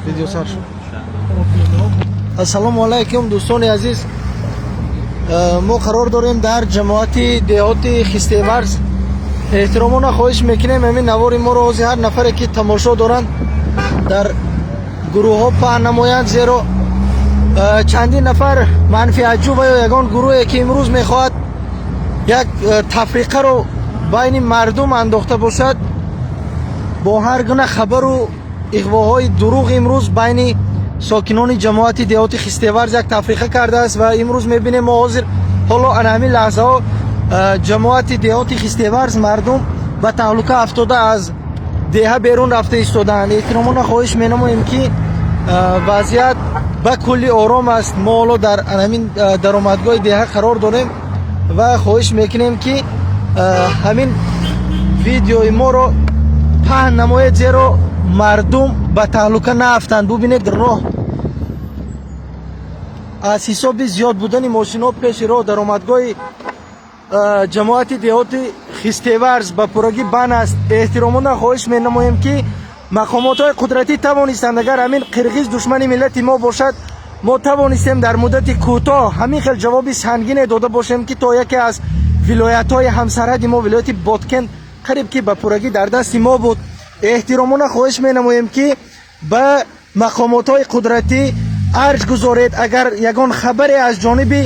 Видео сар шуд. Ассалому алайкум, дӯстони азиз. Мо қарор дорем дар ҷамоати деҳоти Хистеварз. Эҳтиромона хоҳиш мекунем, ҳамин навори моро ҳозир ҳар нафаре ки тамошо доранд, дар гурӯҳҳо паҳн намоянд, зеро чандин нафар манфиатҷӯ ва ё ягон гурӯҳе ки имрӯз мехоҳад як тафриқаро байни мардум андохта бошад, бо ҳар гуна хабару иғвоҳои дурӯғ имрӯз байни сокинони ҷамоати деҳоти Хистеварз як тафриқа кардааст. Ва имрӯз мебинем, мо ҳозир ҳоло ана ҳамин лаҳзаҳо ҷамоати деҳоти Хистеварз мардум ба таҳлука афтода, аз деҳа берун рафта истодаанд. Эҳтиромона хоҳиш менамоем, ки вазъият ба куллӣ ором аст. Мо ҳоло дар ҳамин даромадгоҳи деҳа қарор дорем ва хоҳиш мекунем, ки ҳамин видеои моро паҳн намоед, зеро мардум ба таҳлука наафтанд. Бубинед, роҳ аз ҳисоби зиёд будани мошинҳо пеши роҳ даромадгоҳи ҷамоати деҳоти Хистеварз ба пуррагӣ банд аст. Эҳтиромона хоҳиш менамоем, ки мақомотҳои қудратӣ тавонистанд, агар ҳамин қирғиз душмани миллати мо бошад, мо тавонистем дар муддати кӯтоҳ ҳамин хел ҷавоби сангине дода бошем, ки то яке аз вилоятҳои ҳамсарҳади мо, вилояти Боткен, қариб ки ба пуррагӣ дар дасти мо буд. Эҳтиромона хоҳиш менамоем, ки ба мақомотҳои қудратӣ арҷ гузоред. Агар ягон хабаре аз ҷониби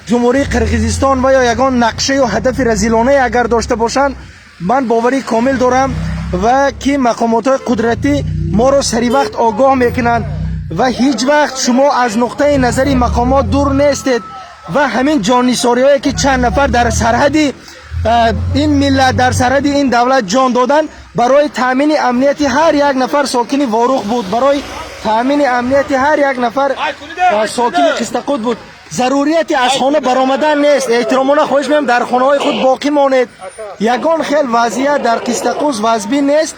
Ҷумҳурии Қирғизистон ва ё ягон нақшаю ҳадафи разилонае агар дошта бошанд, ман боварии комил дорам ва ки мақомотҳои қудратӣ моро саривақт огоҳ мекунанд ва ҳеҷ вақт шумо аз нуқтаи назари мақомот дур нестед. Ва ҳамин ҷоннисориҳое ки чанд нафар дар сарҳади ин миллат, дар сарҳади ин давлат ҷон доданд, барои таъмини амнияти ҳар як нафар сокини Ворух буд, барои таъмини амнияти ҳар як нафар сокини Қистақут буд. Зарурияти аз хона баромадан нест. Эҳтиромона хоҳиш мекунам, дар хонаҳои худ боқӣ монед. Ягон хел вазъият дар Қистақуз вазбин нест.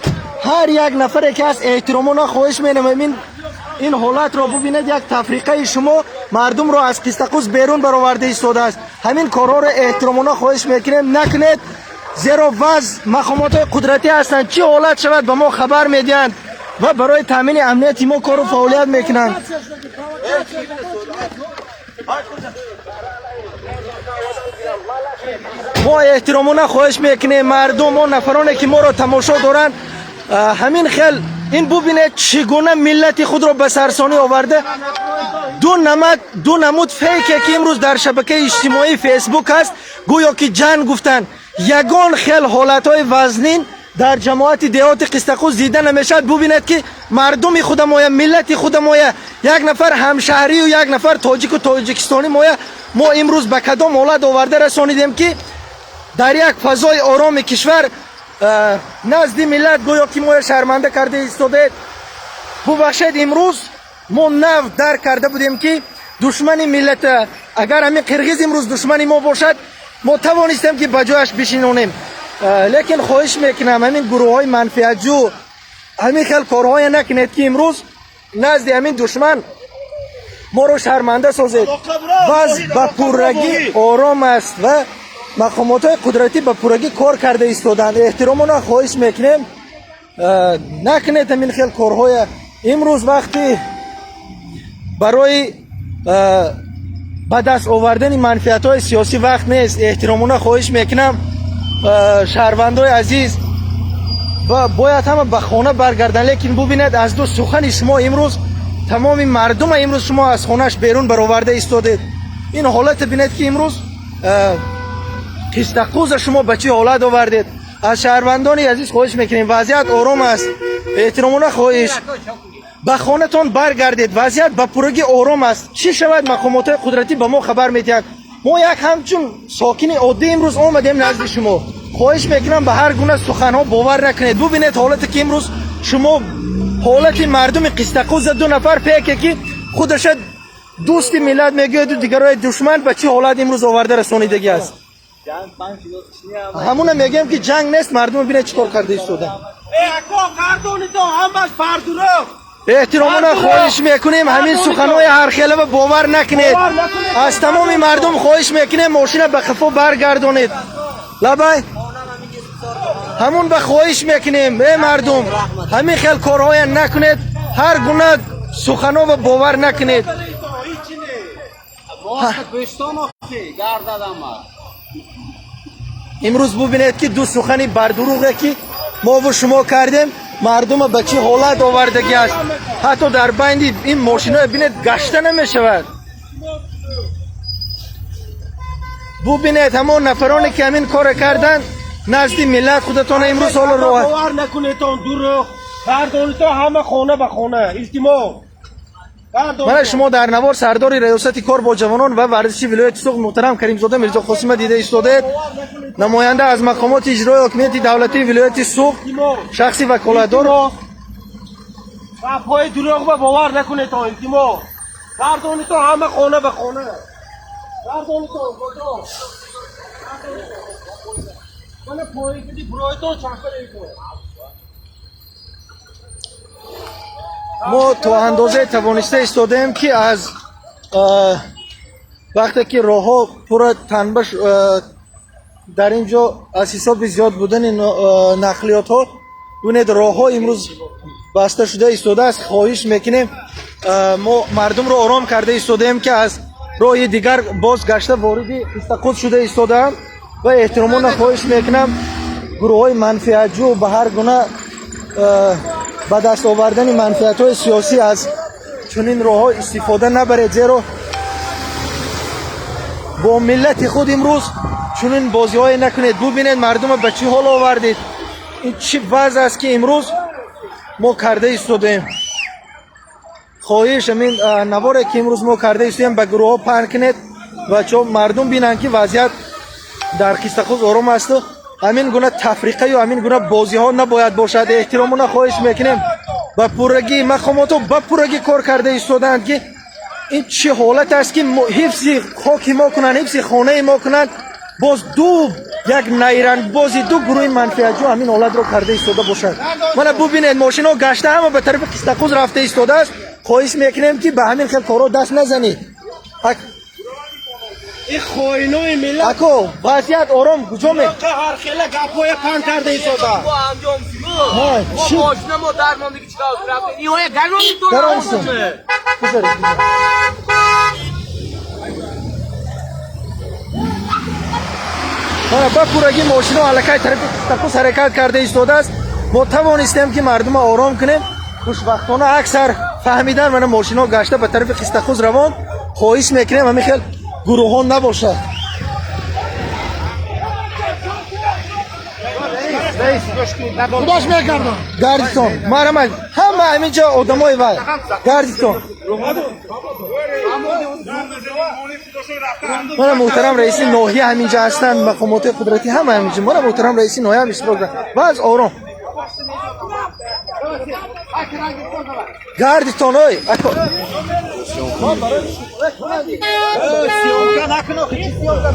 Ҳар як нафаре ки ҳаст, эҳтиромона хоҳиш менамоем, ин ҳолатро бубинед. Як тафриқаи шумо мардумро аз Қистақуз берун бароварда истодааст. Ҳамин корҳоро эҳтиромона хоҳиш мекунем, накунед, зеро вазъ мақомотҳои қудратӣ ҳастанд, чӣ ҳолат шавад, ба мо хабар медиҳанд ва барои таъмини амнияти мо кору фаъолият мекунанд. Мо эҳтиромона хоҳиш мекунем, мардум, он нафароне ки моро тамошо доранд, ҳамин хел ин бубинед, чӣ гуна миллати худро ба сарсонӣ оварда. Ду намуд фейке ки имрӯз дар шабакаи иҷтимоии Фейсбук аст, гӯё ки ҷанг гуфтанд. Ягон хел ҳолатҳои вазнин дар ҷамоати деҳоти Қистақуз дида намешавад. Бубинед, ки мардуми худамоя, миллати худамоя, як нафар ҳамшаҳрию як нафар тоҷику тоҷикистонӣ моя мо имрӯз ба кадом ҳолат оварда расонидем, ки дар як фазои ороми кишвар назди миллат гӯё ки моя шарманда карда истодаед. Бубахшед, имрӯз мо нав дарк карда будем, ки душмани миллата агар ҳамин қирғиз имрӯз душмани мо бошад, мо тавонистем, ки ба ҷояш бишинонем. Лекин хоҳиш мекунам, ҳамин гурӯҳҳои манфиатҷӯ ҳамин хел корҳое накунед, ки имрӯз назди ҳамин душман моро шарманда созед. Вазъ ба пуррагӣ ором аст ва мақомотҳои қудратӣ ба пуррагӣ кор карда истодаанд. Эҳтиромона хоҳиш мекунем, накунед ҳамин хел корҳоя. Имрӯз вақти барои ба даст овардани манфиатҳои сиёсӣ вақт нест. Эҳтиромона хоҳиш мекунам, шаҳрвандои азиз, бояд ҳама ба хона баргарданд. Лекин бубинед, аз ду сухани шумо имрӯз тамоми мардума имрӯз шумо аз хонааш берун бароварда истодед. Ин ҳолате бинед, ки имрӯз Қистақуза шумо ба чӣ ҳолат овардед. Аз шаҳрвандони азиз хоҳиш мекунем, вазъият ором аст. Эҳтиромона хоҳиш, ба хонатон баргардед. Вазъият ба пуррагӣ ором аст. Чӣ шавад, мақомотҳои қудратӣ ба мо хабар медиҳанд. Мо як ҳамчун сокини оддӣ имрӯз омадем назди шумо. Хоҳиш мекунам, ба ҳар гуна суханҳо бовар накунед. Бубинед ҳолате ки имрӯз шумо ҳолати мардуми Қистақуза ду нафар фейке ки худаша дӯсти миллат мегӯяду дигарои душман ба чӣ ҳолат имрӯз оварда расонидагӣ аст. Ҳамуна мегӯям, ки ҷанг нест. Мардума бинед, чӣ кор карда истода. Эҳтиромона хоҳиш мекунем, ҳамин суханҳои ҳархелава бовар накунед. Аз тамоми мардум хоҳиш мекунем, мошина ба қафо баргардонед. Лабай, ҳамун ба хоҳиш мекунем, э мардум, ҳамин хел корҳоя накунед. Ҳар гуна суханова бовар накунед. Имрӯз бубинед, ки ду сухани бардурӯғе, ки мову шумо кардем, мардума ба чӣ ҳолат овардагӣ аст. Ҳатто дар байни ин мошиноя бинед, гашта намешавад. Бубинед, ҳамон нафароне, ки ҳамин корро карданд, назди миллат худатона имрӯз ҳоло роҳат. Бовар накунедтон, дурӯғ гардонитон, ҳама хона ба хона, илтимос. Мана шумо дар навор сардори раёсати кор бо ҷавонон ва варзиши вилояти Суғд муҳтарам Каримзода Мирзоқосима дида истодаед. Намоянда аз мақомоти иҷрои ҳокимияти давлатии вилояти Суғд, шахси ваколатдор. Гапҳои дурӯғ ба бовар накунедтон, илтимос. Гардонитон ҳама хона ба хона. Гардонитон, мана поин буройтон чапаретон. Мо то андозае тавониста истодаем, ки аз вақте ки роҳҳо пурра танба дар ин ҷо аз ҳисоби зиёд будани нақлиётҳо, бубинед, роҳҳо имрӯз баста шуда истодааст. Хоҳиш мекунем, мо мардумро ором карда истодаем, ки аз роҳи дигар боз гашта вориди Қистақуз шуда истодаам ва эҳтиромона хоҳиш мекунам, гурӯҳҳои манфиатҷӯ ба ҳар гуна ба даст овардани манфиатҳои сиёсӣ аз чунин роҳҳо истифода набаред, зеро бо миллати худ имрӯз чунин бозиҳое накунед. Бубинед, мардума ба чӣ ҳол овардед. Ин чӣ вазъ аст, ки имрӯз мо карда истодаем? Хоҳиш, ҳамин наворе, ки имрӯз мо карда истодаем, ба гурӯҳҳо паҳн кунед ва чо мардум бинанд, ки вазъият дар Қистақуз ором асту ҳамин гуна тафриқаю ҳамин гуна бозиҳо набояд бошад. Эҳтиромона хоҳиш мекунем, ба пуррагӣ мақомотҳо ба пуррагӣ кор карда истодаанд, ки ин чӣ ҳолат аст, ки ҳифзи хоки мо кунанд, ҳифзи хонаи мо кунанд, боз ду як найрангбози ду гурӯҳи манфиатҷӯ ҳамин ҳолатро карда истода бошад. Мана бубинед, мошинҳо гашта ҳама ба тарафи Қистақуз рафта истодааст. Хоҳиш мекунем, ки ба ҳамин хел корҳо даст назанед. Ин хоинои миллат. Ако, вазъият ором, куҷо ме ҳар хела гапҳоя паҳн карда истода. Даромсун. Мана ба пуррагӣ мошино аллакай тарафи Қистақуз ҳаракат карда истодааст. Мо тавонистем, ки мардума ором кунем. Хушбахтона аксар фаҳмидан, мана мошино гашта ба тарафи Қистақуз равон. Хоҳиш мекунем, ҳамин хел гурӯҳҳо набошад. Худош мекардам. Гардитон, марҳамат, ҳама ҳамин ҷо одамои вай гардитон. Мана муҳтарам раиси ноҳия ҳамин ҷо ҳастанд, мақомоти қудратӣ ҳама ҳамин ҷо. Мана муҳтарам раиси ноҳия ҳам иштирок доранд. Вазъ ором. Гардитон, ой, ако. Съёмка накун, охи, чӣ съёмка?